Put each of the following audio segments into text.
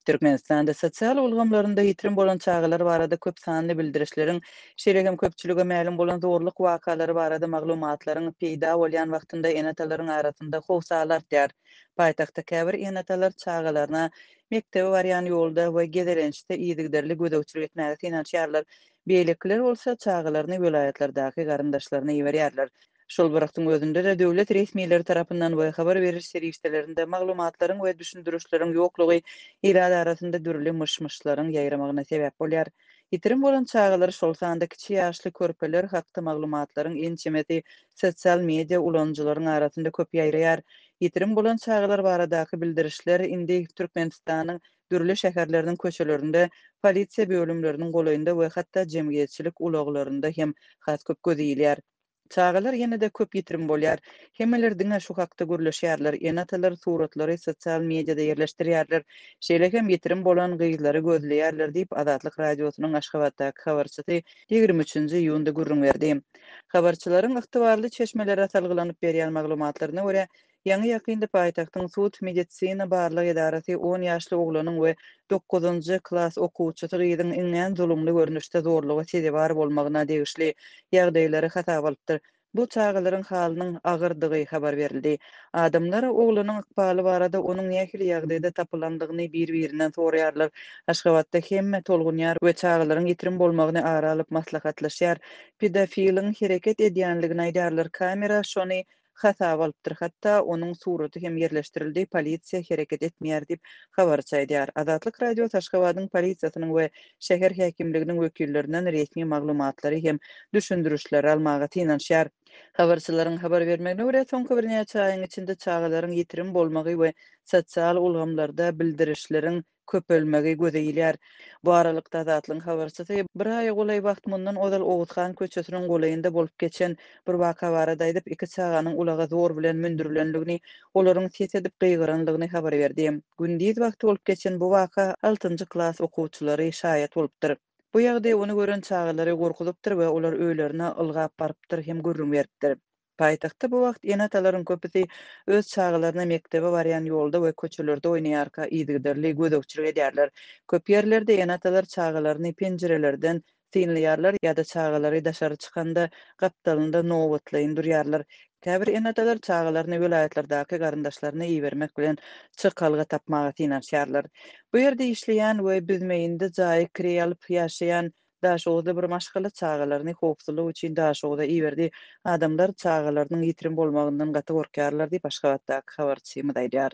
Türkmenistanda sosial ulgamlarynda ýitirim bolan çagalar barada köp sanly bildirişleriň, şeýle hem köpçülige mälim bolan zorluk wakalary barada maglumatlaryň peýda bolýan wagtynda ene-atalaryň arasynda howsala artýar. Paýtagtda käbir ene-atalar çagalaryna mekdebe barýan ýolda we gezelençde yzygiderli gözegçilik etmäge synanyşýarlar. Beýlekiler bolsa çagalaryny welaýatlardaky garyndaşlaryna iberýärler. Şol bir wagtyň özünde-de, döwlet resmileri tarapyndan we habar beriş serişdelerinde maglumatlaryň we düşündirişleriň ýoklugy ilat arasynda dürli myş-myşlaryň ýaýramagyna sebäp bolýar. Ýitirim bolan çagalar, şol sanda kiçi ýaşly körpeler hakda maglumatlaryň ençemesi sosial media ulanyjylaryň arasynda köp ýaýraýar. Ýitirim bolan çagalar baradaky bildirişler indi Türkmenistanyň dürli şäherleriniň köçelerinde, polisiýa bölümleriniň golaýynda we hatda jemgyýetçilik ulaglarynda hem has köp göze ilýär. Çagalar ýene-de köp ýitirim bolýar. Hemmeler diňe şu hakda gürleşýärler, ene-atalar suratlary sosial mediada ýerleşdirýärler. Şeýle hem ýitirim bolan gyzlary gözleýärler diýip, Azatlyk Radiosynyň Aşgabatdaky habarçysy 23-nji iýunda gürrüň berdi. Habarçylaryň ygtybarly çeşmelere salgylanyp berýän maglumatlaryna görä, Ýaňy-ýakynda paýtagtyň sud-medisina barlag edarasy on ýaşly oglanyň we dokuzynjy klas okuwçysy gyzyň iňňän zulumly görnüşde zorluga sezewar bolmagyna degişli ýagdaýlary hasaba alypdyr. Bu çagalaryň halynyň agyrdygy habar berildi. Adamlar oglanyň ykbaly barada onuň nähili ýagdaýda tapylandygyny bir-birinden soraýarlar. Aşgabatda hemme tolgunýar we çagalaryň ýitirim bolmagyny ara alyp maslahatlaşýar. Pedofiliň hereket edýänligini aýdýarlar. Kamera şony hasaba alypdyr, hatda onuň suraty hem ýerleşdirildi, polisiýa hereket etmeýär diýip, habarçy aýdýar. Azatlyk Radiosy Aşgabadyň polisiýasynyň we şäher häkimliginiň wekillerinden resmi maglumatlary hem düşündirişleri almaga synanyşýar. Habarçylaryň habar bermegine görä, soňky birnäçe aýyň içinde çagalaryň ýitirim bolmagy we sosial ulgamlarda bildirişleriň köpelmegi göze ilýär. Bu aralykda, Azatlygyň habarçysy bir aýa golaý wagt mundan ozal Oguzhan köçesiniň golaýynda bolup geçen bir waka barada aýdyp, iki çaganyň ulaga zor bilen mündürilendigini, olaryň ses edip gygyrandygyny habar berdi. Gündiz wagty bolup geçen bu waka altynjy klas okuwçylary şaýat bolupdyr. Bu ýagdaý ony gören çagalary gorkuzypdyr we olar öýlerine ylgap barypdyr hem gürrüň beripdir. Paýtagtda bu wagt ene-atalaryň köpüsi öz çagalaryna mekdebe barýan ýolda we köçelerde oýnaýarka yzygiderli gözegçilik edýärler. Köp ýerlerde ene-atalar çagalaryny penjirelerden synlaýarlar ýa-da çagalary daşary çykanda gapdalynda nobatlaýyn durýarlar. Käbir ene-atalar çagalaryny welaýatlardaky garyndaşlaryna ibermek bilen çykalga tapmaga synanyşýarlar. Bu ýerde işleýän we Büzmeýinde jaýy kireý alyp ýaşaýan Daşoguzda bir maşgala çagalaryny howpsuzlyk üçin Daşoguza iberdi. Adamlar çagalarynyň ýitirim bolmagyndan gaty gorkýarlar diýip, Aşgabatdaky habarçymyz aýdýar.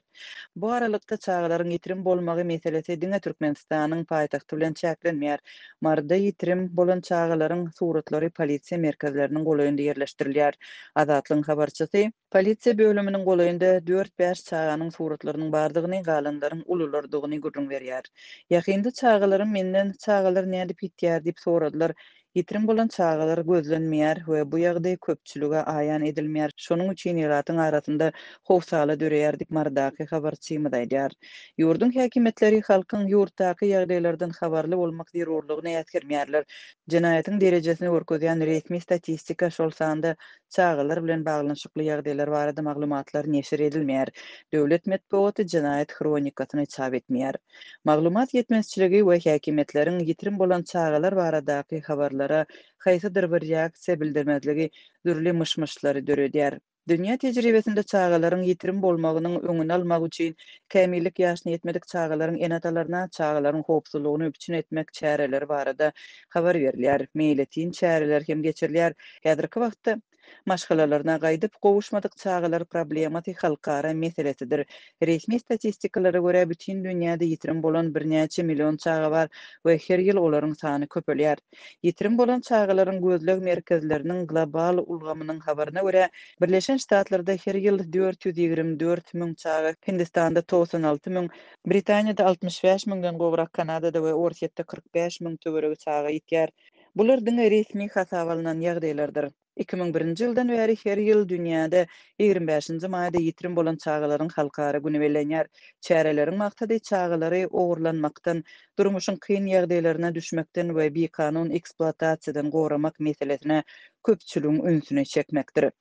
Bu aralykda, çagalaryň ýitirim bolmagy meselesi diňe Türkmenistanyň paýtagty bilen çäklenmeýär. Maryda ýitirim bolan çagalaryň suratlary polisiýa merkezleriniň golaýynda ýerleşdirilýär. Azatlygyň habarçysy. Polisiýa bölüminiň golaýynda dört-bäş çaganyň suratlarynyň bardygyny, galanlaryň ululardygyny gürrüň berýär. Ýakynda çagalarym menden çagalar nädip ýitýär diýip soradylar. Ýitirim bolan çagalar gözlenmeýär we bu ýagdaý köpçülige aýan edilmeýär. Şonuň üçin ilatyň arasynda howsala döreýär diýip, Marydaky habarçymyz aýdýar. Ýurduň häkimiýetleri halkyň ýurtdaky ýagdaýlardan habarly bolmak zerurlygyny äsgermeýärler. Jenaýatyň derejesini görkezýän resmi statistika, şol sanda çagalar bilen baglanyşykly ýagdaýlar barada maglumatlar neşir edilmeýär. Döwlet metbugaty jenaýat hronikasyny çap etmeýär. Maglumat ýetmezçiligi we häkimiýetleriň ýitirim bolan çagalar baradaky habarlara haýsydyr bir reaksiýa bildirmezligi dürli myş-myşlary döredýär. Dünýä tejribesinde çagalaryň ýitirim bolmagynyň öňüni almak üçin kämillik ýaşyna ýetmedik çagalaryň ene-atalaryna çagalaryň howpsuzlygyny üpjün etmek çäreleri barada habar berilýär, meýletin çäreler hem geçirilýär. Häzirki wagtda maşgalalaryna gaýdyp gowuşmadyk çagalar problemasy halkara meselesidir. Resmi statistikalara görä, bütin dünýäde ýitirim bolan birnäçe million çaga bar we her ýyl olaryň sany köpelýär. Ýitirim bolan çagalaryň gözleg merkezleriniň global ulgamynyň habaryna görä, Birleşen Ştatlarda her ýyl 424 müň çaga, Hindistanda 96 müň, Britaniýada 65 müňden gowrak, Kanadada we Orsýetde 45 müň töweregi çaga ýitýär. Bular diňe resmi hasaba alnan ýagdaýlardyr. 2001-nji ýyldan bäri her ýyl dünýäde 25-nji maýda ýitirim bolan çagalaryň halkara güni bellenýär. Çäreleriň maksady çagalary ogurlanmakdan, durmuşyň kyn ýagdaýlaryna düşmekden we bikanun ekspluatasiýadan goramak meselesine köpçüligiň ünsüni çekmekdir.